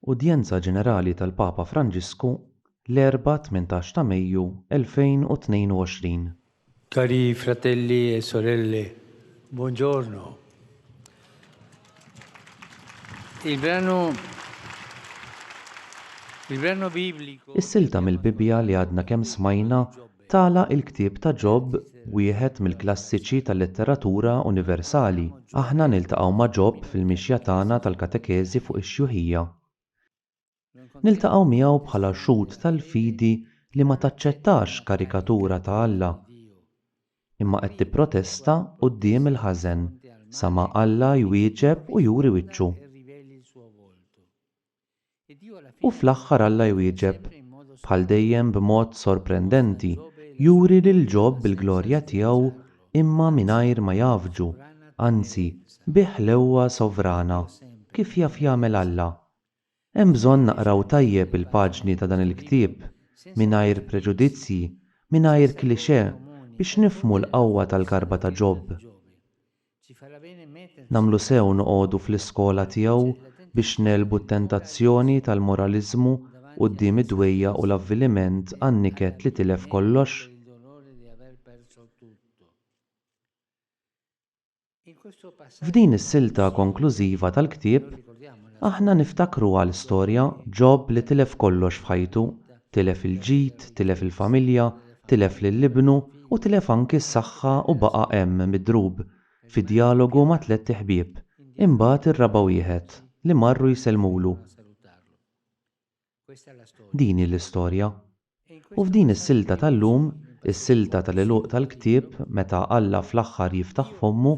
Udjenza Ġenerali tal-Papa Franġisku, l-Erbgħa 18 ta' Mejju 2022. Cari fratelli e sorelle, buongiorno. Il brano, il brano biblico. Is-silta mill-Bibbja li għadna kemm smajna tagħlaq il-ktieb ta' Ġob, wieħed mill-klassiċi tal-letteratura universali. Aħna niltaqgħu ma' Ġob fil-mixja tagħna tal-katekeżi fuq ix-xjuħija. Niltaqgħu miegħu bħala xhud tal-fidi li ma taċċettax karikatura ta' Alla, imma qed tipprotesta quddiem il-ħażen sa ma Alla jwieġeb u juri wiċċu. U fl-aħħar Alla jwieġeb, bħal dejjem b'mod sorprendenti, juri lil Ġob il-glorja tiegħu imma mingħajr ma jgħaffġu, anzi bi ħlewwa sovrana, kif jaf jagħmel Alla. Hemm bżonn naqraw tajjeb il-paġni ta' dan il-ktieb, mingħajr preġudizzji, mingħajr cliché, biex nifhmu l-qawwa tal-karba ta' Ġob. Nagħmlu sew noqogħdu fl-iskola tiegħu biex negħlbu t-tentazzjoni tal-moraliżmu quddiem id-dwejjaq u l-avviliment għan-niket li tilef kollox. F'din is-silta konklużiva tal-ktieb, aħna niftakruha l-istorja, Ġob li tilef kollox f'ħajtu, tilef il-ġid, tilef il-familja, tilef lil ibnu u tilef anki s-saħħa u baqa' hemm midrub, fi djalogu ma' tlett iħbieb, imbagħad ir-raba' wieħed, li marru jsellmulu. Din hi l-istorja. U f'din is-silta tal-lum, is-silta tal-għeluq tal-ktieb, meta Alla fl-aħħar jiftaħ fommu,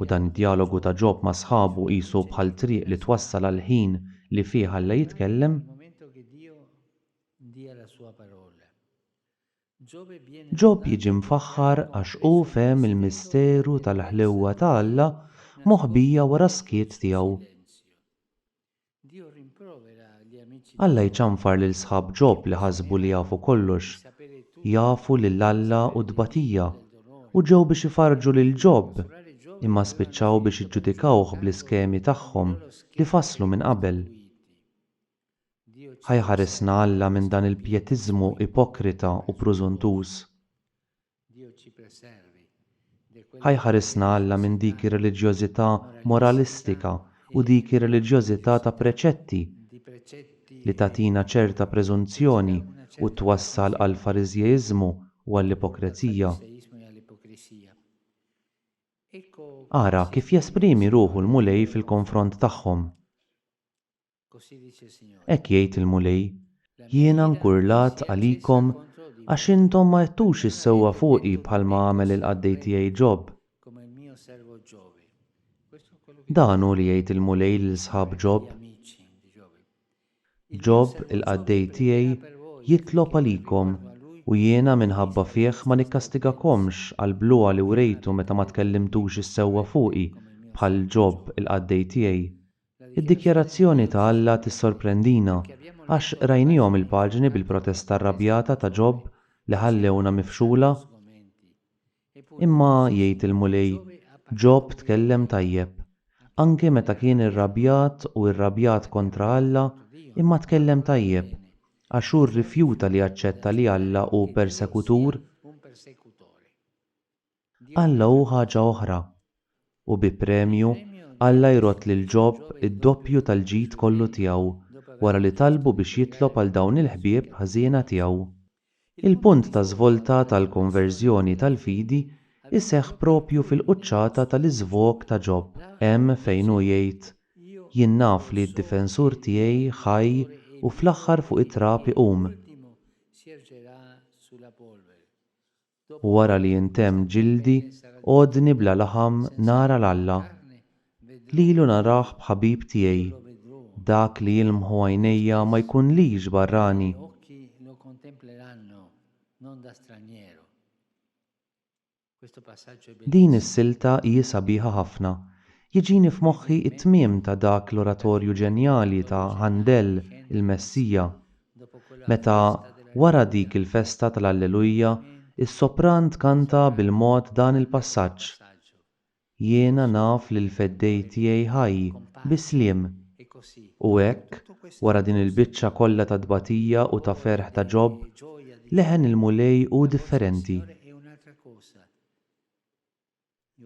u dan id-djalogu ta' Ġob ma' sħabu qisu bħal triq li twassal għall-ħin li fih Alla jitkellem, Ġob jiġi mfaħħar għax hu fehem il-misteru tal-ħlewwa ta' Alla moħbija wara s-skiet tiegħu. Alla jċanfar lil sħab Ġob li ħasbu li jafu kollox, jafu lil Alla u t-tbatija, u ġew biex ifarrġu lil Ġob, imma spiċċaw biex iġġudikawh bl-iskemi tagħhom li fasslu minn qabel. Ħa jħarisna Alla minn dan il-pjetiżmu ipokrita u prużuntuż. Ħa jħarisna Alla minn dik ir-reliġjożità moralistika u dik ir-reliġjożità ta' preċetti li tagħtina ċerta preżunzjoni u twassal għall-fariżjeiżmu u għall-ipokrezija. Ara kif jesprimi ruħu l-Mulej fil-konfront tagħhom. Hekk jgħid il-Mulej, Jiena nkurlat għalikom għax intom ma għedtux is-sewwa fuqi bħalma għamel il-qaddej tiegħi Ġob. Dan hu li jgħid il-Mulej lil sħab Ġob, Ġob, il-qaddej tiegħi, jitlob għalikom, u jiena minħabba fih ma nikkastigakomx għall-bluha li wrejtu meta ma tkellimtux is-sewwa fuqi bħal Ġob, il-qaddej tiegħi. Id-dikjarazzjoni ta' Alla tissorprendina għax qrajniehom il-paġni bil-protesta rrabjata ta' Ġob li ħallewna mifxula. Imma, jgħid il-Mulej, Ġob tkellem tajjeb. Anki meta kien irrabjat u irrabjat kontra Alla, imma tkellem tajjeb, għax hu rrifjuta li jaċċetta li Alla hu persekutur. Alla hu ħaġa oħra. U bi premju, Alla jrodd lil Ġob id-doppju tal-ġid kollu tiegħu wara li talbu biex jitlob għal dawn il-ħbieb ħżiena tiegħu. Il-punt ta' żvolta tal-konverżjoni tal-fidi jseħħ proprju fil-quċċata tal-iżvog ta' Ġob, hemm fejn hu jgħid, Jien naf li d-difensur tiegħi ħaj u fl-aħħar fuq it-trab iqum. U wara li jintemm ġildi, għoddni bla laħam nara 'l Alla. Lilu narah b'ħabib tiegħi. Dak li jilmħu għajnejja ma jkunlix barrani. Din is-silta hi sabiħa ħafna. Jiġini f'moħħi t-tmiem ta' dak l-oratorju ġenjali ta' Handel, Il-Messija. Meta, wara dik il-festa tal-Alleluja, is-sopran tkanta bil-mod dan il-passaġġ. Jiena naf li l-Feddej tiegħi ħaj, bis-sliem. U hekk, wara din il-biċċa kollha ta' tbatija u ta' ferħ ta' Ġobb, leħen il-Mulej hu differenti.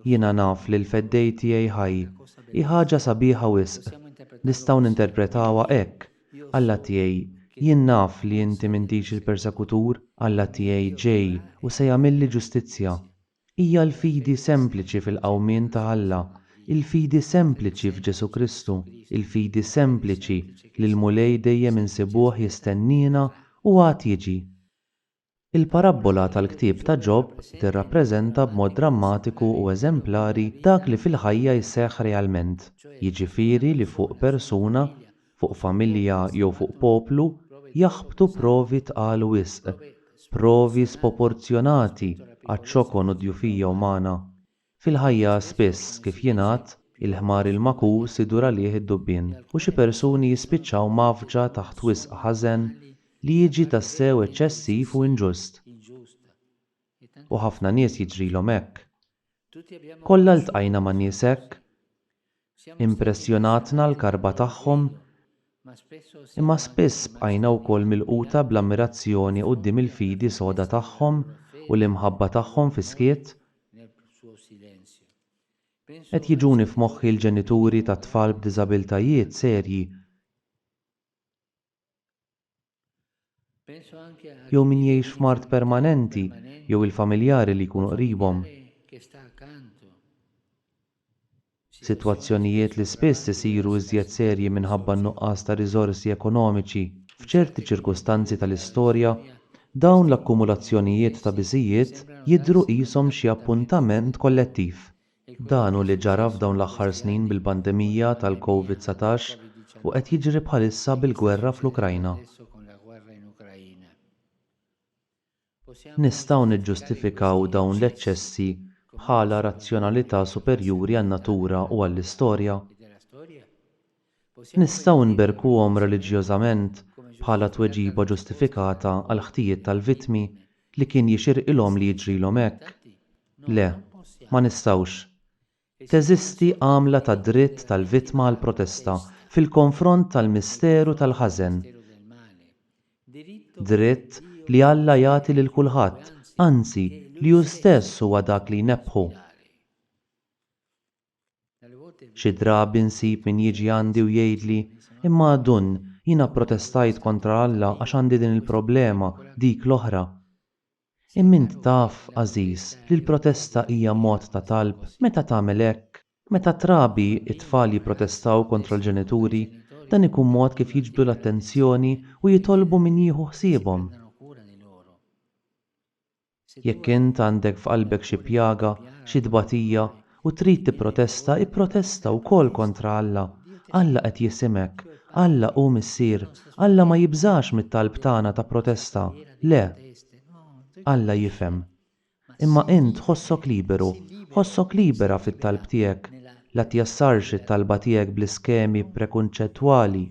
Jiena naf li l-Feddej tiegħi ħaj. Hi ħaġa sabiħa wisq. Nistgħu ninterpretawha hekk, Alla tiegħi, jien naf li inti m'intix il-persekutur, Alla tiegħi ġej u se jagħmilli ġustizzja. Hija l-fidi sempliċi fil-qawmien ta' Alla, il-fidi sempliċi f'Ġesù Kristu, il-fidi sempliċi li l-Mulej dejjem insibuh jistenniena u għad jiġi. Il-parabbola tal-ktieb ta' Ġobb tirrappreżenta b'mod drammatiku u eżemplari dak li fil-ħajja jseħħ realment, jiġifieri li fuq persuna, fuq familja jew fuq poplu jaħbtu provi tqal wisq, provi spoporzjonati għaċ-ċokon u d-djufija umana. Fil-ħajja spiss, kif jingħad, il-ħmar il-magħkus idur għalih id-dubbien u xi persuni jispiċċaw mgħaffġa taħt wisq ħażen li jiġi tassew eċċessiv u inġust. U ħafna nies jiġrilhom hekk. Kollha ltqajna ma' nies hekk. Impressjonatna l-karba tagħhom, imma spiss bqajna wkoll milquta bl-ammirazzjoni quddiem il-fidi soda tagħhom u l-imħabba tagħhom fis-skiet. Qed jiġuni f'moħħi l-ġenituri ta' tfal b'diżabiltajiet serji jew min jgħix f'mard permanenti jew il-familjari li jkunu qribhom. Sitwazzjonijiet li spiss isiru iżjed serji minħabba n-nuqqas ta' riżorsi ekonomiċi. F'ċerti ċirkustanzi tal-istorja, dawn l-akkumulazzjonijiet ta' biżijiet jidhru qishom xi appuntament kollettiv. Dan hu li ġara f'dawn l-aħħar snin bil-pandemija tal-Covid 19 u qed jiġri bħalissa bil-gwerra fl-Ukrajna. Nistgħu niġġustifikaw dawn l-eċċessi bħala razzjonalità superjuri għan-natura u għall-istorja? Nistgħu nberkuhom reliġjożament bħala tweġiba ġustifikata għall-ħtijiet tal-vittmi li kien jixirqilhom li jiġrilhom hekk? Le, ma nistgħux. Teżisti għamla ta' dritt tal-vittma għall-protesta fil-konfront tal-misteru tal-ħażen. Dritt li Alla jagħti lil kulħadd, anzi li hu stess huwa dak li jnebbħu. Xi drabi nsib min jiġi għandi u jgħidli, 'Imma Dun, jiena pprotestajt kontra Alla għax għandi din il-problema, dik l-oħra. Imma int taf, għażiż, li l-protesta hija mod ta' talb meta tagħmel hekk. Meta t-trabi, it-tfal jipprotestaw kontra l-ġenituri, dan ikun mod kif jiġbdu l-attenzjoni u jitolbu min jieħu ħsiebhom. Jekk int għandek f'qalbek xi pjaga, xi tbatija, u trid tipprotesta, ipprotesta wkoll kontra Alla. Alla qed jisimgħek. Alla hu Missier. Alla ma jibżax mit-talb tagħna ta' protesta. Le. Alla jifhem. Imma int ħossok liberu, ħossok libera fit-talb tiegħek. La tjassarx it-talba tiegħek bl-iskemi prekunċettwali.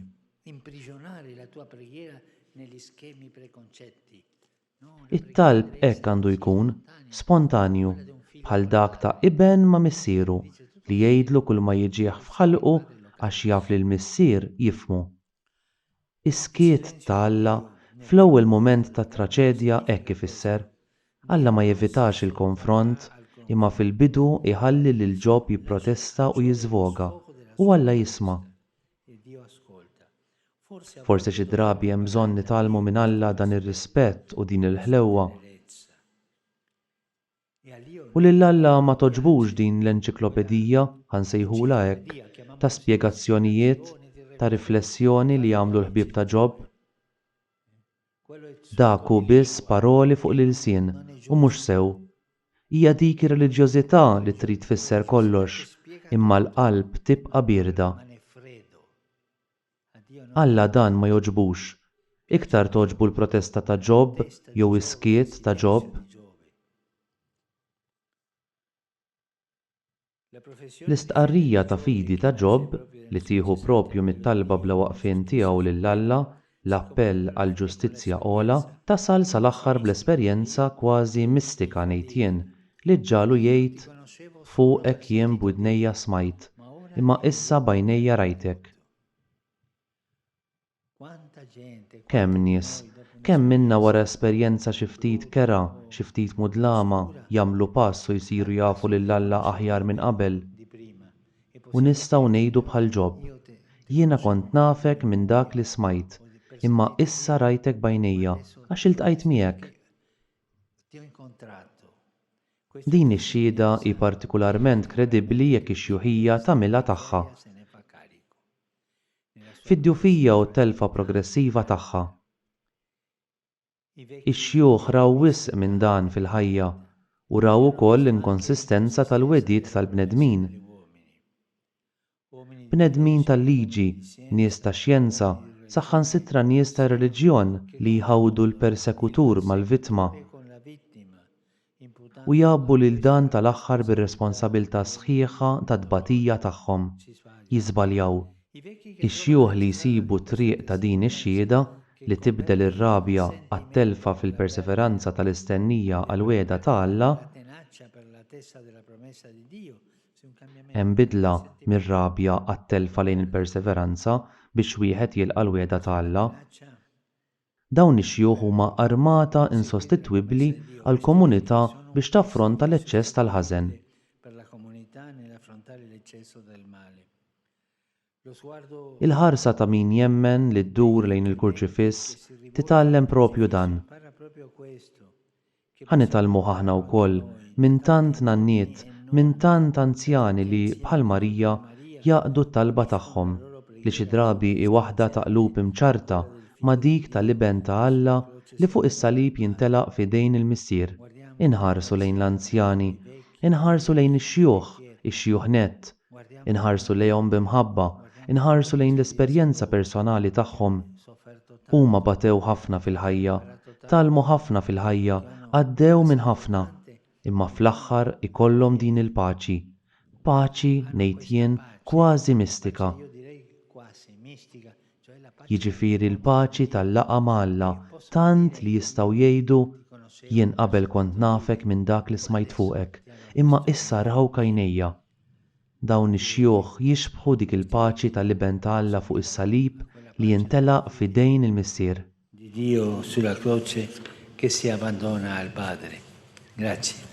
It-talb hekk għandu jkun, spontanju, bħal dak ta' iben ma' missieru li jgħidlu kulma jiġih f'ħalqu għax jaf li l-missier jifhmu. Is-skiet ta' Alla fl-ewwel mument tat-traċedja hekk ifisser. Alla ma jevitax il-konfront imma fil-bidu jħalli lil Ġob jipprotesta u jiżvoga, u Alla jisma'. Forsi xi drabi hemm bżonn nitgħallmu minn Alla dan ir-rispett u din il-ħlewwa. U lil Alla ma togħġbux din l-enċiklopedija, ħa nsejħulha hekk, ta' spjegazzjonijiet, ta' riflessjoni li għamlu l-ħbieb ta' Ġobb. Dak hu biss paroli fuq l-ilsien u mhux sew. Hija dik ir-reliġjożità li trid tfisser kollox, imma l-qalb tibqa' bierda. Alla dan ma jogħġbux. Iktar togħġbu l-protesta ta' Ġob jew is-skiet ta' Ġob? L-istqarrija ta' fidi ta' Ġob, li tieħu proprju mit-talba bla waqfien tiegħu lil Alla, l-appell għal ġustizzja ogħla, tasal sal-aħħar bl-esperjenza kważi mistika ngħid jien, li ġġagħlu jgħid, Fuqek jien b'widnejja smajt, imma issa b'għajnejja rajtek. Kemm nies, kemm minna wara esperjenza xi ftit kerha, xi ftit mudlama, jagħmlu pass u jsiru jafu lil Alla aħjar minn qabel. U nistgħu ngħidu bħal Ġob, Jiena kont nafek minn dak li smajt, imma issa rajtek b'għajnejja, għax iltqajt miegħek. Din ix-xhieda hi partikularment kredibbli jekk ix-xjuħija tagħmilha tagħha. Fid-djufija u t-telfa progressiva tagħha. Ix-xjuħ raw wisq minn dan fil-ħajja u raw ukoll l-inkonsistenza tal-wegħdiet tal-bnedmin. Bnedmin tal-liġi, nies tax-xjenza, saħansitra nies tar-reliġjon li jħawdu l-persekutur mal-vittma u jgħabbu lil dan tal-aħħar bir-responsabilità sħiħa tat-tbatija tagħhom, jiżbaljaw. Ix-xjuħ li jsibu t-triq ta' din ix-xhieda, li tibdel ir-rabja għat-telfa fil-perseveranza tal-istennija għall-wegħda ta' Alla, Hemm bidla mir-rabja għat-telfa lejn il-perseveranza biex wieħed jilqa' l-wegħda ta' Alla. Dawn ix-xjuħ huma armata insostitwibbli għall-komunità biex taffronta l-eċċess tal-ħażen. Il-ħarsa ta' min jemmen li ddur lejn il-Kurċifiss titgħallem proprju dan. Ħa nitgħallmuh aħna wkoll minn tant nanniet, minn tant anzjani li, bħal Marija, jgħaqqdu t-talba tagħhom, li xi drabi hi waħda ta' qlub imċarrta, ma' dik tal-Iben ta' Alla li fuq is-salib jintelaq f'idejn il-Missier. Inħarsu lejn l-anzjani, inħarsu lejn ix-xjuħ, ix-xjuħ nett, Inħarsu lejhom bi mħabba, inħarsu lejn l-esperjenza personali tagħhom. Huma batew ħafna fil-ħajja, tgħallmu ħafna fil-ħajja, għaddew minn ħafna, imma fl-aħħar ikollhom din il-paċi. Paċi, ngħid jien, kważi mistika. Jiġifieri l-paċi tal-laqgħa ma' Alla, tant li jistgħu jgħidu, Jien qabel kont nafek minn dak li smajt fuqek, imma issa rawk għajnejja. Dawn ix-xjuħ jixbħu dik il-paċi ta' l-Iben ta' Alla fuq is-salib li jintelaq f'idejn il-Missier. Di Dio sulla croce che si abbandona al Padre. Grazie.